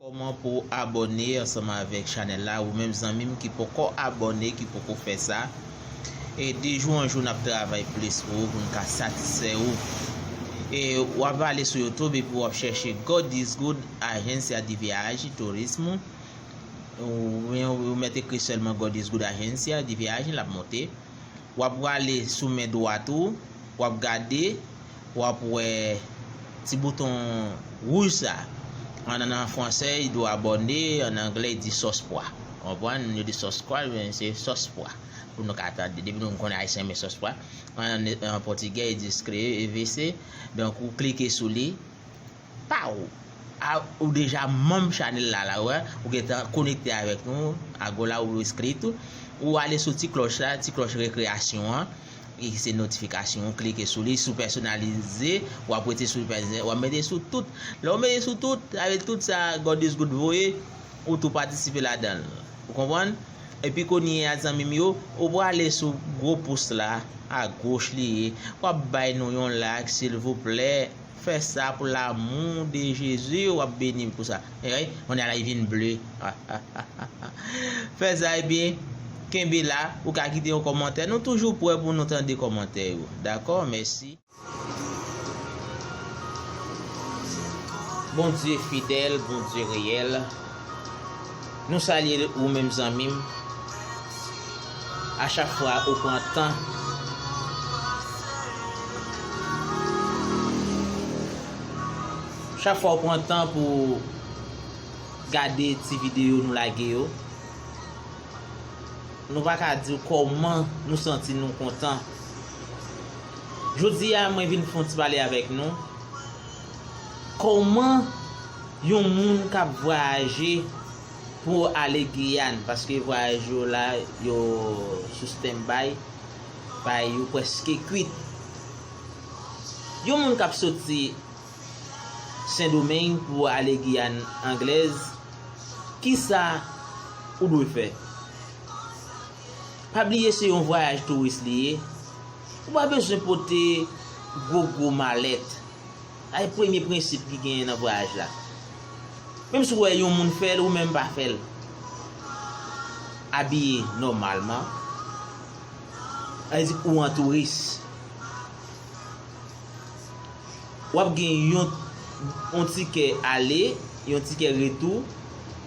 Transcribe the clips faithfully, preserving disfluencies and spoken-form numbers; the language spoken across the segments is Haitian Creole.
Kòman pou w abòne ansanm avèk chanèl la, ou menm zanmi m ki poko abòne, ki poko fè sa? E de jou an jou, n ap travay plis pou ou, pou n ka satisfè ou. E w ap ale sou YouTube epi w ap chèche God is Good Agencia de Viaje Turismo. Ou, ou, ou mèt ekri sèlman God is Good Agencia de Viaje, l ap monte. W ap prale sou men dwat ou, w ap gade, w ap wè ti bouton wouj sa. An, an, an fransè, li di w abòne, an anglè, li di sòspwa. Ou konprann? Nou di sòspwa, men se sòspwa. Pou nou ka tande, depi nou konn Ayisyen renmen sòspwa. An, an pòtigè, li di inscrever-se. Donk, ou klike sou li. Paw! A, ou deja manm chanèl la, la, wè. Ou gentan konekte avèk nou. Agola, ou enscrit. Ou ale sou ti klòch la, ti klòch rekreyasyon an. E se notifikasyon, ou klike sou li, sou pèsonalize, w ap rete sou pèsonalize, w ap mete sou tout. Lè w mete sou tout, sa vle tout sa, God is Good voye, ou tou patisipe ladan l. Ou konprann? Epi kounye a, zanmi m yo, ou prale sou gwo pous la, agoch li ye, w ap bay nou yon like, silvouplè. Fè sa pou l'amour de Jésus, w ap beni pou sa. E wi, on a la vin ble. Fè sa, ebyen, kenbe la, ou ka kite yon kòmantè. Nou toujou prè pou nou tande kòmantè yo. Dakò? Mèsi. Bondye fidèl, Bondye reyèl. Nou salye ou menm zanmi m. A chak fwa ou pran tan, chak fwa ou pran tan pou gade ti videyo nou lage yo, nou pa ka di w kòman nou santi nou kontan. Jodi a, mwen vin fè yon ti pale avèk nou. Kòman yon moun k ap vwayaje pou ale Giyàn, paske vwayaj yo la, yo sou standby, bagay yo prèske kwit. Yon moun k ap soti Sendomeng pou ale Giyàn Anglèz, kisa ou dwe fè? Pa bliye se yon vwayaj touris li ye. Ou pa bezwen pote gwo gwo malèt. Sa e premye prensip ki genyen nan vwayaj la. Menm si w wè yon moun fè l, ou menm pa fè l. Abiye nòmalman. Sa vle di ou an touris. W ap gen yon, yon tikè ale, yon tikè retou,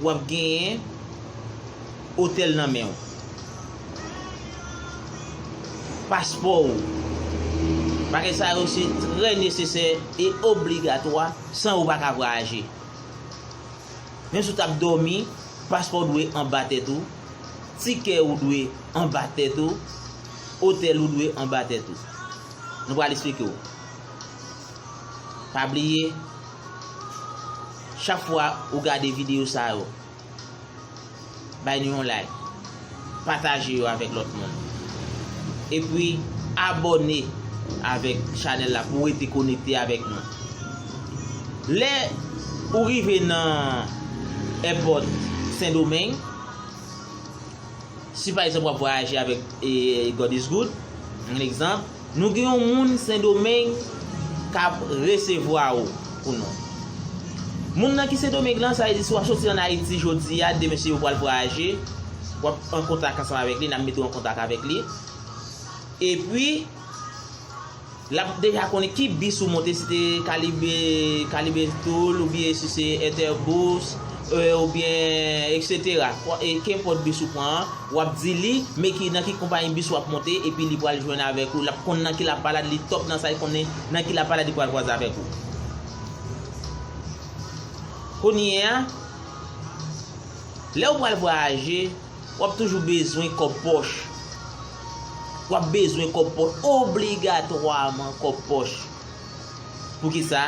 w ap genyen otèl nan men w. Paspò w. Bagay sa yo se trè nesesè e obligatwa, san ou pa ka vwayaje. Menm si w t ap dòmi, paspò w dwe anba tèt ou, tikè ou dwe anba tèt ou, otèl ou dwe anba tèt ou. Nou pral eksplike w. Pa bliye, chak fwa ou gade videyo sa yo, bay nou yon like, pataje yo avèk lòt moun. Epi, abòne avèk chanèl la pou w rete konekte avèk nou. Lè ou rive nan èpòt Sendomeng, si pa egzanp w ap vwayaje avèk, e, God is Good, yon egzanp, nou gen yon moun Sendomeng k ap resevwa w pou nou. Moun nan ki Sendomeng lan, sa vle di si w ap soti ann Ayiti jodi a, demen si w pral vwayaje, w ap an kontak ansanm avèk li, n ap mete w an kontak avèk li. Epi, l ap deja konnen ki bis ou monte, si te Caribe, Caribe Tour, oubyen si se Interbus, e, oubyen etsetera. E kenpòt bis ou pran an, w ap di li, men ki, nan ki konpayi bis w ap monte, epi li pral jwenn avèk ou. L ap konn nan ki lapalad li top nan sa, li konnen nan ki lapalad li pral kwaze avèk ou. Kounye a, lè w pral vwayaje, w ap toujou bezwen kòb pòch. W ap bezwen kòb pòch, obligatwaman kòb pòch. Poukisa?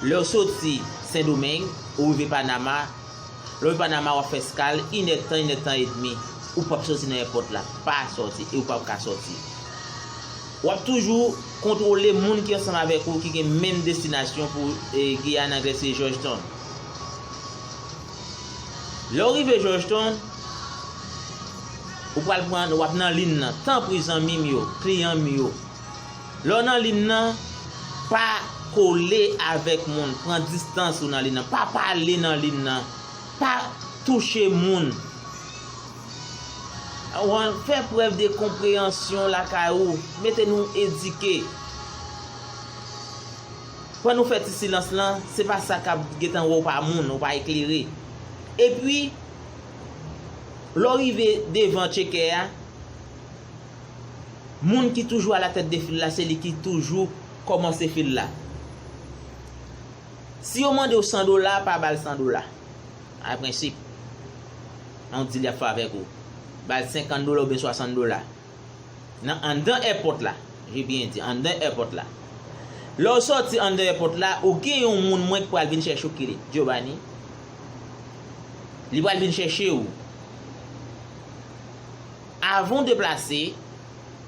Lè w soti Sendomeng, ou rive Panama, lè w rive Panama, w ap fè eskal, inèdtan, inèdtan edmi. Ou p ap soti nan èpòt la, pa soti, e ou p ap ka soti. W ap toujou kontwole moun ki ansanm avèk ou, ki gen menm destinasyon pou, e, Giyàn Anglèz, se Georgetown. Lè w rive Georgetown, ou pral pran, w ap nan liy nan. Tanpri, zanmi m yo, kliyan m yo, lè w nan liy nan, pa kole avèk moun. Pran distans ou nan liy nan. Pa pale nan liy nan. Pa touche moun. Fè prèv de konpreyansyon lakay ou. Mete nou edike. Pran nou fè ti silans lan, se pa sa k ap gentan wè w pa moun, ou pa eklere. Epi, lè w rive devan tchekè a, moun ki toujou alatèt de fil la, se li ki toujou kòmanse fil la. Si yo mande w san dola, pa ba l san dola. A prensip. Yon dil y ap fè avèk ou. Ba l senkant dola oubyen swasant dola. Nan anndan èpòt la. Je byen di, anndan èpòt la. Lè w sòti anndan èpòt la, ou gen yon moun mwen k pral vin chèche w ki rele Giovanni. Li pral vin chèche w. Avan w deplase,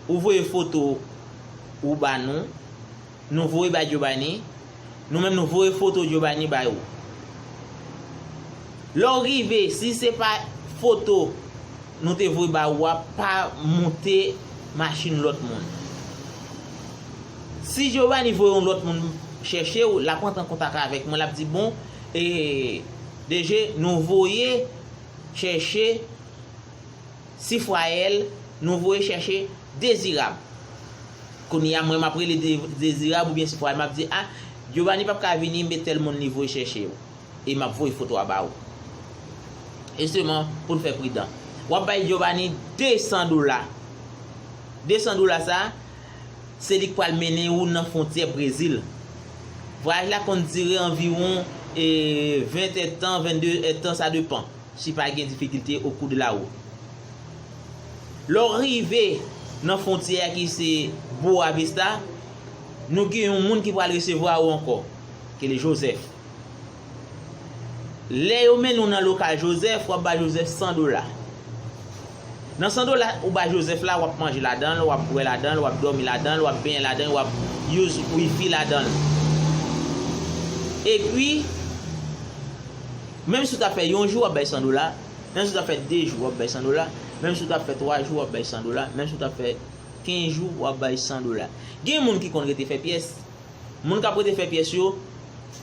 ou voye foto ou ba nou. Nou voye bay Giovanni. Nou menm nou voye foto Giovanni bay ou. Lè w rive, si se pa foto nou te voye ba ou a, pa moute machin lòt moun. Si Giovanni voye yon lòt moun chèche w, l ap rantre an kontak avèk mwen, l ap di, bon, e, D G, nou voye chèche Sifwayèl, nou voye chèche Dezirab. Kounye a, mwen, m ap rele De-, Dezirab oubyen Sifwayèl, m ap di, a, Giovanni p ap ka vini, men tèl moun li voye chèche yo. E m ap voye foto a ba ou. Jisteman, pou n fè pridan. W ap bay Giovanni de san dola. De san dola sa, se li k pral mennen ou nan fwontyè Brezil. Vwayaj la konn dire anviwon, e, ven èdtan, vennde èdtan, sa depan. Si pa gen difikilte au cours de la route. Lè w rive nan fwontyè a ki se Boa Vista, nou gen yon moun ki pral resevwa ou ankò, ki rele Joseph. Lè yo mennen w nan lokal Joseph, w ap ba Joseph san dola. Nan san dola ou ba Joseph la, w ap manje ladan l, w ap bwè ladan l, w ap dòmi ladan l, w ap benyen ladan l, w ap use wifi ladan l. Epi, menm si w ta fè yon jou, w ap bay san dola. Menm si w ta fè de jou, w ap bay san dola. Menm si w ta fè twa jou, w ap bay san dola. Menm si w ta fè kenz jou, w ap bay san dola. Gen moun ki konn rete fè pyès. Moun k ap rete fè pyès yo,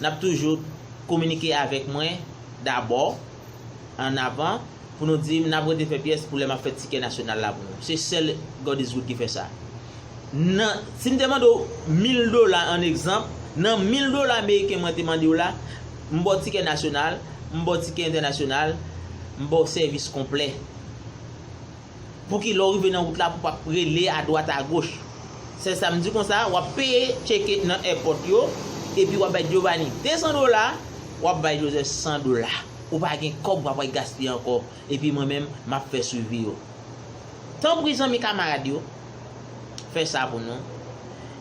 n ap toujou kominike avèk mwen dabò, ann avan, pou nou di m n ap rete fè pyès pou lè m ap fè tikè nasyonal la pou nou. Se sèl God is Good ki fè sa. Nan, si m te mande w mil dola, an egzanp, nan mil dola ameriken mwen te mande w la, m ba w tikè nasyonal, m ba w tikè entènasyonal, m ba w sèvis konplè. Pou ki lè w rive nan wout la, pou w p ap rele adwat agoch. Sèl sa m di konsa, w ap peye tcheke nan èpòt yo, epi w ap bay Giovanni de san dola, w ap bay Joseph san dola. Ou pa gen kòb, w ap al gaspiye ankò. Epi mwen menm, m ap fè swivi yo. Tanpri zanmi kamarad yo, fè sa pou nou.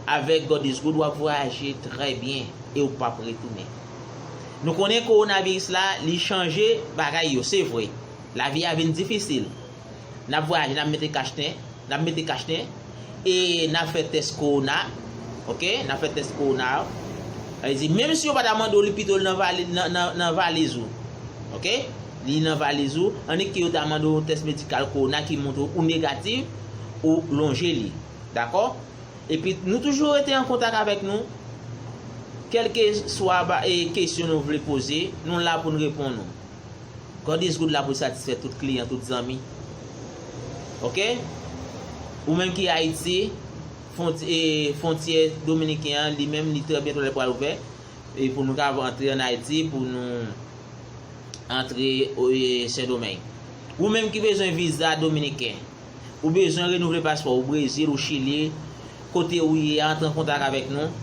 Avèk God is Good, w ap vwayaje trè byen e w p ap retounen. Nou konnen kowonaviris la, li chanje bagay yo, se vre. Lavi a vin difisil. N ap vwayaje, n ap mete kachnen, n ap mete kachnen, e n ap fè tès kowona, oke? N ap fè tès kowona. Sa vle di, menm si yo pa ta mande w li, pito l nan vali-, nan, nan, nan valiz ou, oke? Li nan valiz ou, annik ke yo ta mande w yon tès medikal kowona ki montre w ou negatif, ou lonje li, dakò? Epi, nou toujou rete an kontak avèk nou, kèlkeswa ba-, e, kesyon nou vle poze, nou la pou n reponn ou. God is Good la pou l satisfè tout kliyan, tout zanmi. Oke? Ou menm ki Ayiti, fwont-, e, fwontyè dominiken an, li menm, li trè byento lè pral ouvè. E pou nou ka antre ann Ayiti, pou nou antre, e, Sendomeng. Ou menm ki bezwen viza dominiken, ou bezwen renouvle paspò ou Brezil, ou Chili, kote ou ye a, antre an kontak avèk nou.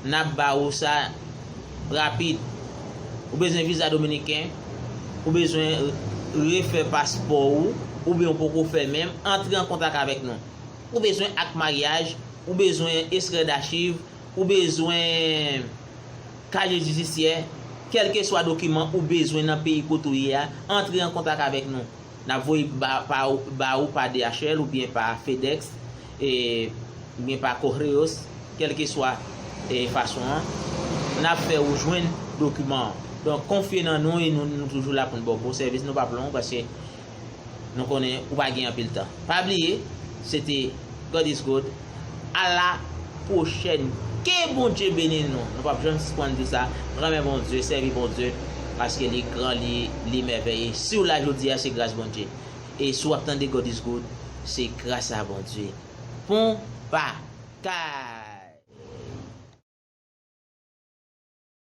N ap ba ou sa rapid. Ou bezwen viza dominiken, ou bezwen refè paspò ou, oubyen ou poko fè menm, antre an kontak avèk nou. Ou bezwen ak maryaj, ou bezwen ekstrè dachiv, ou bezwen kaje jidisyè, kèlkeswa dokiman ou bezwen nan peyi kote ou ye a, antre an kontak avèk nou. N ap voye ba, pa, ba ou pa D H L oubyen pa FedEx, e, oubyen pa Correios, kèlkeswa, e, fason an. N ap fè ou jwenn dokiman an. Donk, konfye nan nou e nou, nou toujou la pou n ba w bon sèvis. Nou p ap long paske nou konnen ou pa gen anpil tan. Pa bliye, se te God is Good. A la pwochèn. Ke Bondye beni nou. Nou p ap janm sispann di sa. Renmen Bondye, sèvi Bondye. Paske li gran, li, li mèvèye. Si w la jodi a, se gras Bondye. E si w ap tande God is good, se gras a Bondye. Pon pa kay.